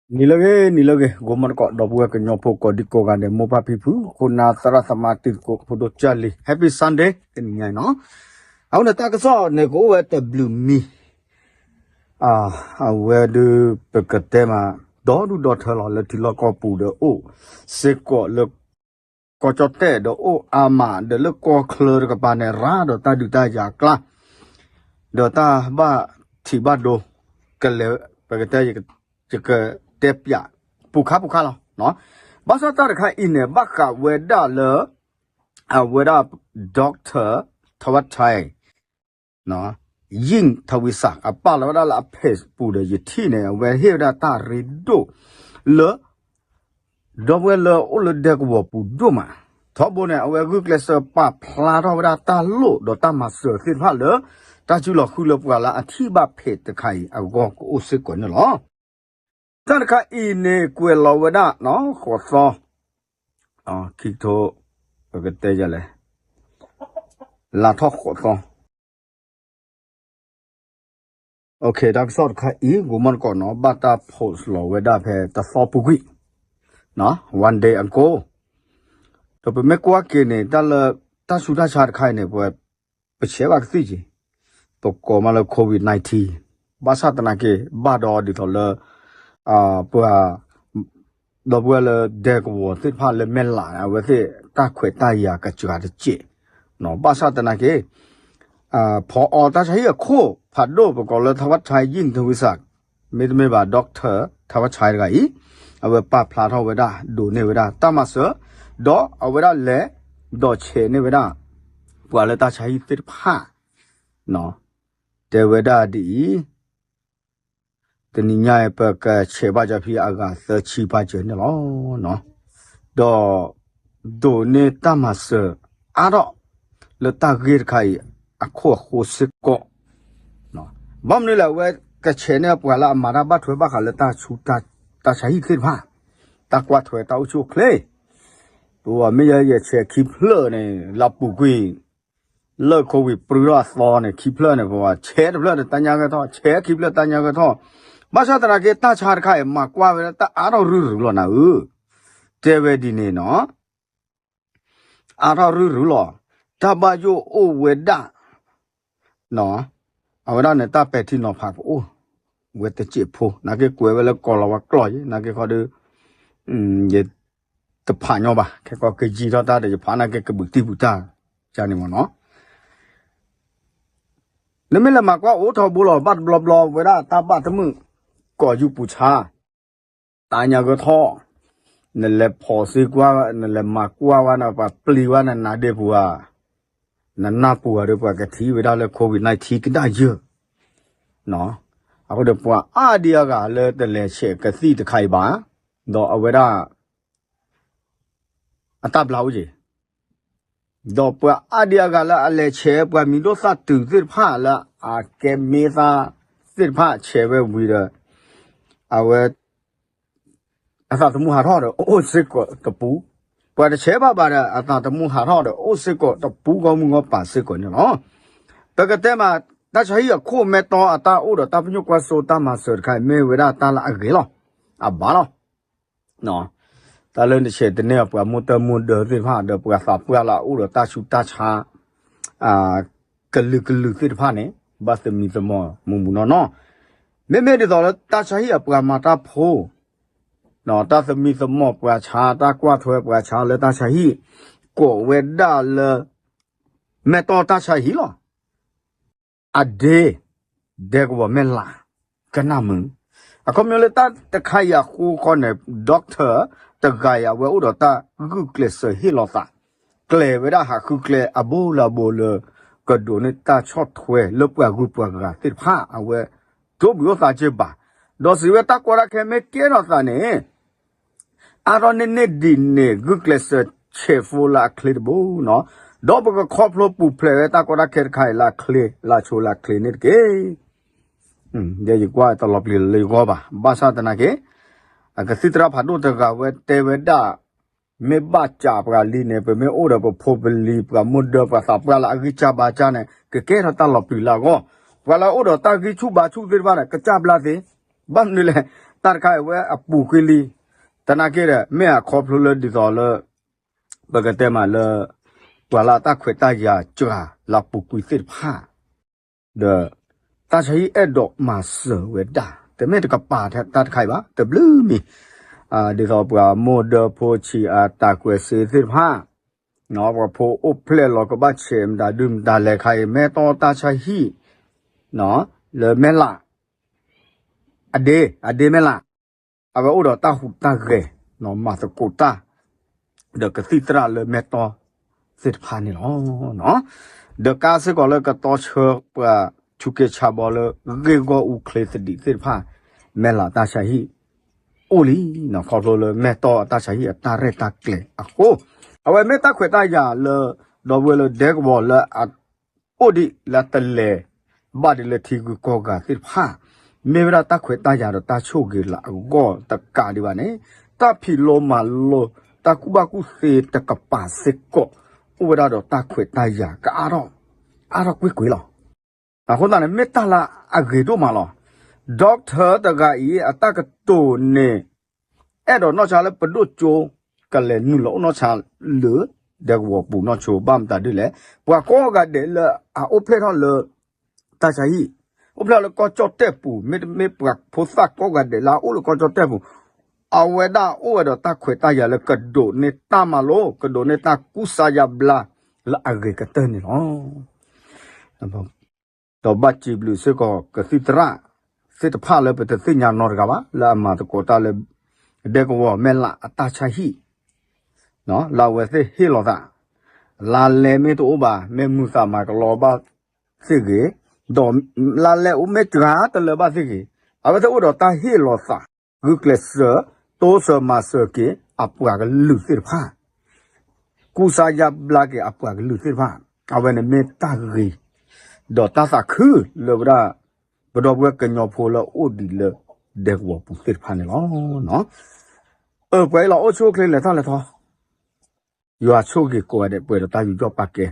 နံၤလၢအဂ့ၤ နံၤလၢအဂ့ၤ ဂီၤမုၢ်တကိး ဒီပုၢ်ဝဲၢ်ကညီဖိကိးဒံကိးဂၤဒဲး မိၢ်ပၢ်ဖံဖု ခိၣ်နၢ်သရၣ်သမါတံၤသကိး ဖိဒိၣ်ကၢ်လံၤ Happy Sunday တနံၤညါအံၤနီၤ. အဃိန့ၣ်တၢ်ကစီၣ်န့ၣ် ကအိၣ်ဝဲတဘျုးမံၤ အဝဲဒုးပကတဲမး ဒီဒူၣ်ဒီထၢလီၤ လၢထံလီၢ်ကီၢ်ပူၤဒီးအိၣ်စ့ၢ်ကီးလၢ ကီၢ်ကၠီၣ်တဲၣ်ဒီးအိၣ်အါမး ဒီးလၢကီၢ်ချၢတကပၤန့ၣ် ရၤဒီးတၢ်ဒုးတၢ်ယၤအကျါ ဒီးတၢ်ဘၣ်ထံးဘၣ်ဒိ ကလဲၤ ပကတဲ ယကတဲပၠး ပူၤခါပူၤခါလီၤ. ဘၣ်ဆၣ်တၢ်တခါအံၤန့ၣ် ဘၣ်ဃးဝဲဒၣ်လၢ အဝဲဒၣ် doctor Thavatchai ယံၣ်ထဝံသး အပာ်လီၤဝဲဒၣ်လၢအ page ပူၤဒီး ယထံၣ်န့ၣ် အဝဲဟ့ၣ်ဝဲဒၣ်တၢ်ရ့ဒိၣ်လၢ ဒီပုၢ်ဝဲၢ်လၢအိၣ်လၢဒဲကဝီၤပူၤဒိၣ်မး, ထီဘိန့ၣ် အဝဲဂုာ်ကျဲးစၢးပာ်ဖျါထီၣ်ဝဲဒၣ်တၢ်လိၣ်ဒီးတၢ်မၤစၢၤသ့ၣ်တဖၣ်လၢ တၢ်စုလီၤဃုလၢပှၤလၢအထံၣ်ဘၣ် page တခါအံၤအဂီၢ်ကအိၣ်စ့ၢ်ကီးန့ၣ်လီၤ. တၢ်တခါအံၤန့ၣ် ကွဲးလီၤဝဲဒၣ် ဃိးသီ ခံကထိ ပကတဲယလဲၣ် လါထီၣ်ဃိးသီ တၢ်ကစီၣ်တခါအံၤ ဂီၤမုၢ်တကိးနီၤ ဘၣ်တၢ် post လီၤဝဲဒၣ်ဖဲတသီပူၤကွံာ် one day ago ဒီးပမ့ၢ်ကွၢ်က့ၤန့ၣ် တၢ်လၢ တၢ်ဆူးတၢ်ဆါတခါအံၤန့ၣ် ပဝဲ ပဆဲးဘၣ်ကသံၣ်က့ၤ ပကိးမးလၢ COVID nineteen ဘၣ်ဆၣ်သနာ်က့ ဘၣ်ဒီးဒ်သိးလၢ ပှၤ ဒီပုၢ်ဝဲၢ်လၢဒဲကဝီၤသ့ၣ်တဖၣ်လၢမဲၢ်လးန့ၣ် အဝဲသ့ၣ်တၢ်ခွဲးတၢ်ယာ်ကစှၤတစဲး, ဘၣ်ဆၣ်သနာ်က့ ဖီအီတၢ်ဆါဟံၣ်အခိၣ်ဖးဒိၣ် ပကိးလၢ Thavatchai Yingtawisa မ့တမ့ၢ်ဘၣ် doctor Thavatchai တဂၤအံၤ အဝဲပာ်ဖျါထီၣ်ဝဲဒၣ်ဒိးန့ၢ်ဝဲဒၣ်တၢ်မၤစၢၤ ဒီးအဝဲဒၣ်လဲၤ ဒီးဆဲးန့ၢ်ဝဲဒၣ် ပှၤလၢတၢ်ဆါဟံၣ်သ့ၣ်တဖၣ် တဲဝဲဒၣ်ဒ်အံၤ တနံၤညါအံၤ ပကဆဲးဘၣ်ကၢ်ဖံအဂၤသၢဆံပာ်စၢၤန့ၣ်လီၤ. ဒီး ဒိးန့ၢ်တၢ်မၤစၢၤအါထီၣ် လၢတၢ်ဂ့ၢ်တခါအံၤ အခိၣ်အဃိစ့ၢ်ကီး ဘၣ်မနုၤလဲၣ် အဝဲကဆဲးန့ၢ်ပှၤလၢအမၤတၢ်ဘၣ်ထွဲဘၣ်ဃးလၢတၢ်ဆူး တၢ်ဆါဟံၣ်သ့ၣ်တဖၣ် တၢ်ကွၢ်ထွဲတၢ်အိၣ်ဆူၣ်အိၣ်ချ့ ပဝဲမ့ၢ်ယဲယဆဲးခံဖျၢၣ်န့ၣ် လၢပူၤကွံာ် လၢ COVID ပြူထီၣ်အသီန့ၣ် ခံဖျၢၣ်န့ၣ် ပဝဲဆဲးတဖျၢၣ်န့ၣ် တၢ်ညါဂဲၤထီၣ် ဆဲးခံဖျၢၣ်တၢ်ညါဂဲၤထီၣ် ဘၣ်ဆၣ်သနာ်က့ တၢ်ဆါတခါအံၤ မၤကွၢ်ဝဲဒၣ်တၢ်အါထီၣ်ရုၢ်ရုၢ်လီၤနၤဧၢ, တဲဝဲဒ်န့ၣ်နီၤ အါထီၣ်ရုၢ်ရုၢ်လီၤ. တၢ်ဘၣ်ယိၣ်အိၣ်ဝဲဒၣ် အဝဲဒၣ်န့ၣ် တၢ်ပဲာ်ထံနီၤဖးကအိၣ်ဝဲတစဲးဖိ နာ်က့ကွဲးဝဲလၢကီၢ်လီၤဝဲကျီၢ်ယဲ နာ်က့ခီဒီး ယတဖးညီဘၣ် ခဲကီးကယံာ်ထီၣ်တၢ်ဒီးယဖးနာ်က့ကဘုးတံၢ်ပူၤတၢ် ကန့ၣ်မ့ၢ်နီၤ နမ့ၢ်လဲၤမၤကွၢ်အိၣ်ထီဘိလီၤ ဘၣ်တဘျီဘျီဝဲဒၣ်တၢ်ဘၣ်တမုာ် ကိးယူၤပူၤဆါ တၢ်ညါကထီၣ် နလဲၤဖီၣ်စ့ကွၢ် နလဲၤမၤကွၢ်ဝဲနပှၤပျံၤဝဲနနါဒ့ပူၤဧါ နနၢ်ပူၤဧါဒီးပှၤကထံၣ်ဝဲဒၣ်လၢ COVID nineteen ကဒၣ်ယၢၢ် အဃိဒီးပှၤအါဒံအါဂၤလၢတလဲၤဆဲးကသံၣ်တခါအံၤဘၣ် ဒီးအဝဲဒၣ် အတၢ်ဘျါအိၣ်က့ၤ ဒီးပှၤအါဒံအါဂၤလၢအလဲၤဆဲး ပှၤမံၤဒိၣ်သၣ်တုၤသ့ၣ်တဖၣ်လၢအကဲမ့ၢ်သၣ်သ့ၣ်တဖၣ်ဆဲးဝဲဝံၤဒီး အဝဲ အသးသမူဟးထီၣ်ဒီးအိၣ်စ့ၢ်ကီးတပူၤ, ပှၤတဆဲးဘၣ်ဘၣ်ဒီး အသးသမူဟးထီၣ်ဒီးအိၣ်စ့ၢ်ကီးတပူၤဂီၢ်မုၢ်ဂီၢ်ပၤစ့ၢ်ကီးန့ၣ်လီၤ. ပကတဲမး တၢ်ဆါဟံၣ်အခိၣ်မဲာ်တီအတၢ်အိၣ်ဒီးတၢ်ပညိၣ်ကွၢ်စိတၢ်မၤစၢၤတခါအံၤ မ့ၢ်ဝဲဒၣ်တၢ်လၢအဂ့ၤလီၤ, အဘၣ်လီၤ. တၢ်လၢနဆဲးတန့ၢ်အပှၤမိၢ်တၢ်မိၢ်ဒၢးသ့ၣ်တဖၣ် ဒီးပှၤသးပှၢ်လၢအအိၣ်ဒီးတၢ်ဆူးတၢ်ဆါ ကလုာ်ကလုာ်သ့ၣ်တဖၣ်န့ၣ် ဘၣ်သမံသမိးမုာ်မုာ်နီၢ်နီၢ်, မ့မ့ၢ်ဒ်သိးလၢတၢ်ဆါဟံၣ်အပှၤမၤတၢ်ဖိ တၢ်သမံသမိးပှၤဆါ တၢ်ကွၢ်ထွဲပှၤဆါလၢတၢ်ဆါဟံၣ် ကိးဝဲဒၣ်လၢ မဲာ်တီတၢ်ဆါဟံၣ်လီၤ. အဒ့ ဒဲကဝီၤမဲၢ်လး ကနၣ်မုာ်, အခီပညီလၢတၢ်တခါအံၤအဃိဃီန့ၣ် doctor တဂၤအံၤ အဝဲအိၣ်ဒီးတၢ်ဂုာ်ကျဲးစၢးဟ့ၣ်လီၤသး ကျဲၤဝဲဒၣ်ဟးဃုကျဲအဘိလၢအဘိလၢ ကဒိးန့ၢ်တၢ်ဆီၣ်ထွဲလၢပှၤဂုၤပှၤဂၤသ့ၣ်တဖၣ် အဝဲ ဒိးဘုၣ်အိၣ်သးစ့ၢ်ဘၣ်, ဒီးစံးဝဲတၢ်ကီတၢ်ခဲမ့ၢ်ကဲထီၣ်သးန့ၣ် အါထီၣ်န့ၢ်န့ၢ်ဒ်န့ၣ် ဂုာ်ကျဲးစၢးဆဲးဖိလၢအချ့တဘိနီၤ, ဒီးပကခီဖျိပူၤဖျဲးဝဲတၢ်ကီတၢ်ခဲတခါအံၤလၢအချ့ လၢအဆိလၢအချ့န့ၣ်တက့ၢ်. ဒီးယကွၢ်တလီၤပျံၤလၢယဂီၢ်ဘၣ်, ဘၣ်ဆၣ်သနာ်က့ အကသံၣ်သရၣ်ဖးဒိၣ်တဂၤဝဲတဲဝဲဒၣ် မ့ၢ်ဘၣ်စးပှၤလံန့ၣ် ပမ့ၢ်အိၣ်ဒီးပဖိပလံၤ ပှၤမိၢ်ဒၢပှၤသးပှၢ်လၢအဂံၢ်စၢ်ဘါစၢ်န့ၣ် ကကဲထီၣ်တၢ်လီၤပျံၤလၢအဂီၢ်, ပှၤလၢအအိၣ်ဒီးတၢ်ဂံၢ်ဆူၣ်ဘါဆူၣ်သ့ၣ်တဖၣ်န့ၣ် ကစၢ်ဘျါသ့ ဘၣ်မနုၤလဲၣ်, တၢ်တခါအံၤဝဲအပူၤကွံာ်လံ, သနာ်က့ဒီး မ့ၢ်အခီဖျိလၢဒ်သိးလၢ ပကတဲမးလၢ ပှၤလၢအတၢ်ခွဲးတၢ်ယာ်စှၤလၢအပူၤကွံာ်သ့ၣ်တဖၣ် ဒီး တၢ်ဆါဟံၣ်အဲၣ်ဒိးမၤစၢၤဝဲဒၣ် တမ့ၢ်တကပၤတၢ်တခါအံၤဘၣ် တဘျုးမံၤ, ဒ်သိးပှၤမိၢ်ဒၢဖိဆံးအတၢ်ကွဲးစ့သ့ၣ်တဖၣ်, ပှၤဖိအိၣ်ဖျဲၣ်လီၤကဘၣ်ဆဲးမတၤဒုမတၤလဲၣ်ခါအံၤ မဲၢ်တီတၢ်ဆါဟံၣ် လၢမဲၢ်လး အဒ့ အဒ့မဲၢ်လး အဝဲအိၣ်ဒီးတၢ်ဟူးတၢ်ဂဲၤ မၤသကိးတၢ် ဒီးကသံၣ်သရၣ်လၢမဲၢ်တီသ့ၣ်တဖၣ်န့ၣ်လီၤ. ဒီးကါစ့ၢ်ကီးလၢကတီဆၢပှၤဆူးက့ဆါဘီလၢ ဂ့ၢ်ဂီၢ်အူချ့သဒံးသ့ၣ်တဖၣ် မဲၢ်လးတၢ်ဆါဟံၣ် အိၣ်လံ, ခီဖျိလၢမဲၢ်တီအတၢ်ဆါဟံၣ်အတၢ်ရဲၣ်တၢ်ကျဲၤအဃိ, အဝဲမ့ၢ်တၢ်ခွဲးတၢ်ယာ်လၢ ဒီပုၢ်ဝဲၢ်လၢဒဲကဝီၤလၢအ အိၣ်ဒံးလၢတလဲၤဘၣ်ဒံးလၢထံဂုၤကီၢ်ဂၤသ့ၣ်တဖၣ်, မ့ၢ်ဝဲဒၣ်တၢ်ခွဲးတၢ်ယာ်ဒီးတၢ်ဆိၣ်ဂ့ၤလၢအဂီၢ်တကးဒံးဘၣ်န့ၣ်, တၢ်ဖံးလိမၤလိ တၢ်ကူၣ်ဘၣ်ကူၣ်သ့တကပၤစ့ၢ်ကီး အိၣ်ဝဲဒၣ်ဒီးတၢ်ခွဲးတၢ်ယာ်ကအါထီၣ် အါထီၣ်ကွ့ၢ်ကွ့ၢ်လီၤ. အဃိသတးန့ၣ် မ့ၢ်တၢ်လၢအဂ့ၤဒိၣ်မးလီၤ. Doctor တဂၤအံၤ အတၢ်ကတိၤန့ၣ် အဲၣ်ဒိးနီၢ်ဆါလၢပဒိၣ်ကၠိ ကလဲၤနုာ်လီၤအိၣ်နီၢ်ဆါလၢ ဒဲကဝီၤပူၤနီၢ်ဆိ ဘၣ်မတၤဒ်လဲၣ်, ပှၤကိးဂၤဒဲးလၢအအိၣ်ဖျဲၣ်ထီၣ်လၢ တၢ်ဆါဟံၣ်, အိၣ်ဖျဲၣ်လၢကီၢ်ကၠီၣ်တဲၣ်ပူၤ မ့တမ့ၢ်ပှၤဖိသၣ်ကိးဂၤဒဲးလၢအအိၣ်လၢကီၢ်ကၠီၣ်တဲၣ်ပူၤ, အဝဲဒၣ်အိၣ်ဝဲဒီးတၢ်ခွဲးတၢ်ယာ်လၢကဒိးန့ၢ်တၢ်မၤလိ, ကဒိးန့ၢ်တၢ်ကူစါယါဘျါလၢအဂ့ၤကတၢၢ်န့ၣ်လီၤ. ဒီးဘၣ်စံးဘျုးစ့ၢ်ကီးကသံၣ်သရၣ်သ့ၣ်တဖၣ်လၢပတသ့ၣ်ညါနီတဂၤဘၣ် လၢအမၤသကိးတၢ်လၢ ဒဲကဝီၤမဲၢ်လးအတၢ်ဆါဟံၣ်, လၢအဝဲသ့ၣ်ဟ့ၣ်လီၤသး, လါလဲမ့ၢ်တအိၣ်ဘၣ် မ့ၢ်မုာ်သးမၤကလီဘၣ်သ့ၣ်ဂ့ၤ, ဒီးလါလဲအိၣ်မ့ၢ်စှၤတလၢဘၣ်သ့ၣ်ဂ့ၤ, အဝဲသ့ၣ်အိၣ်ဒီးတၢ်ဟ့ၣ်လီၤသး, ဂုာ်ကျဲးစၢး, တိစၢၤမၤစၢၤက့ၤအပှၤကလုာ်သ့ၣ်တဖၣ် ကူစါယါဘျါက့ၤအပှၤကလုာ်သ့ၣ်တဖၣ်, အဝဲန့ၣ်မ့ၢ်တၢ်ဂ့ၤ, ဒီးတၢ်သးခုလၢဝဲဒၣ် ပဒီပုၢ်ဝဲၢ်ကညီဖိလၢအိၣ်ဒံးလၢဒဲကဝီၤပူၤသ့ၣ်တဖၣ်န့ၣ်လီၤ. အၢ ပှၤအံၤလီၤ အိၣ်ဆူၣ်အိၣ်ချ့လဲၤထီၣ်လဲၤထီ, ယွၤဆိၣ်ဂ့ၤကိးဂၤဒဲး ပှဲၤဒီးတၢ်ယူးယီၣ်ပာ်ကဲ